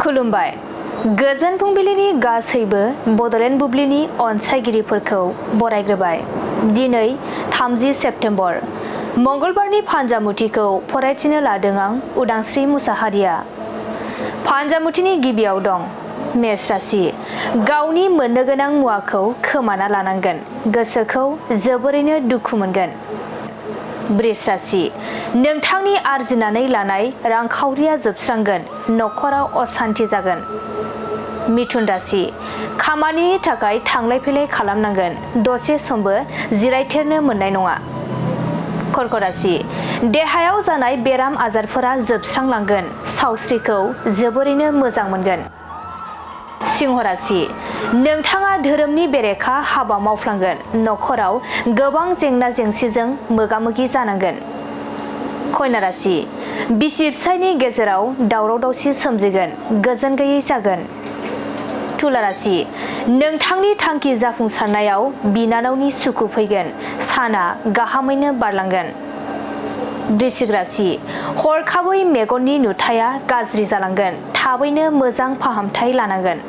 खुलुमबाय। गोजोन फुंबिलिनि गासैबो बड'लेण्ड बुब्लिनि अनसायगिरिफोरखौ बरायग्रोबाय। दिनै 30 सेप्तेम्बर मंगलबारनि फान्जामुथिखौ फरायथिनो लादों आं उदांस्रि मुसाहारिया। फान्जामुथिनि गिबियाव दं मेष राशि। गावनि मोननो गोनां मुवाखौ खोमाना लानांगोन, गोसोखौ जोबोरैनो दुखु मोनगोन। वृष राशि। नोंथांनि आरजिनानै लानाय रांखावरिया जोबस्रांगोन, नखराव असान्ति जागोन। मिथुन राशि। खामानिनि थाखाय थांलाय फैलाय खालामनांगोन, दसे समबो जिरायथेरनो मोननाय नङा। कर्क राशि। देहायाव जानाय बेराम आजारफोरा जोबस्रांलांगोन, सावस्रिखौ जोबोरैनो मोजां मोनगोन। सिंह राशि। नोंथाङा धोरोमनि बेरेखा हाबा मावफ्लांगोन, नखराव गोबां जेंना जेंसिजों मोगा मोगि जानांगोन। कन्या राशि। बिसि फिसायनि गेजेराव दावराव दावसि सोमजिगोन, गोजोन गैयै जागोन। तुला राशि। नोंथांनि थांखि जाफुंसारनायाव बिनानावनि सुखु फैगोन, साना गाहामैनो बारलांगोन। वृश्चिक राशि। हरखाबै मेगननि नुथाया गाज्रि जालांगोन, थाबैनो मोजां फाहामथाय लानांगोन।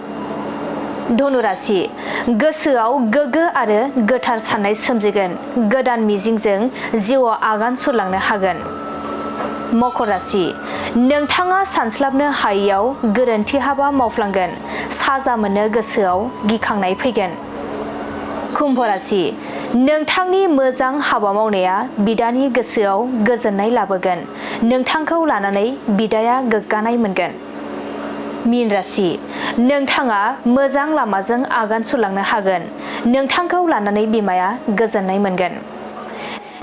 धनु राशि। गोसोआव गोग्गो आरो गोथार साननाय सोमजिगोन, गोदान मिजिंजों जिउआव आगान सुरलांनो हागोन। मकर राशि। नोंथाङा सानस्लाबनो हायैयाव गोरोन्थि हाबा मावफ्लांगोन, साजा मोननो गोसोआव गिखांनाय फैगोन। कुम्भ राशि। नोंथांनि मोजां हाबा मावनाया बिदानि गोसोआव गोजोननाय लाबोगोन, नोंथांखौ लानानै बिदाया गोग्गानाय मोनगोन। मीन राशि। नोंथाङा मोजां लामाजों आगान सुरलांनो हागोन, नोंथांखौ लानानै बिमाया गोजोननाय मोनगोन।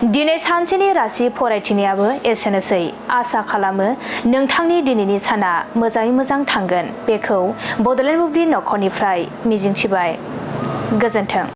दिनै सानसेनि राशि फरायथिनायाबो एसेनोसै। आसा खालामो नोंथांनि दिनैनि साना मोजाङै मोजां थांगोन, बेखौ बड'लेण्ड बुब्लि नखरनिफ्राय मिजिंथिबाय। गोजोन्थों।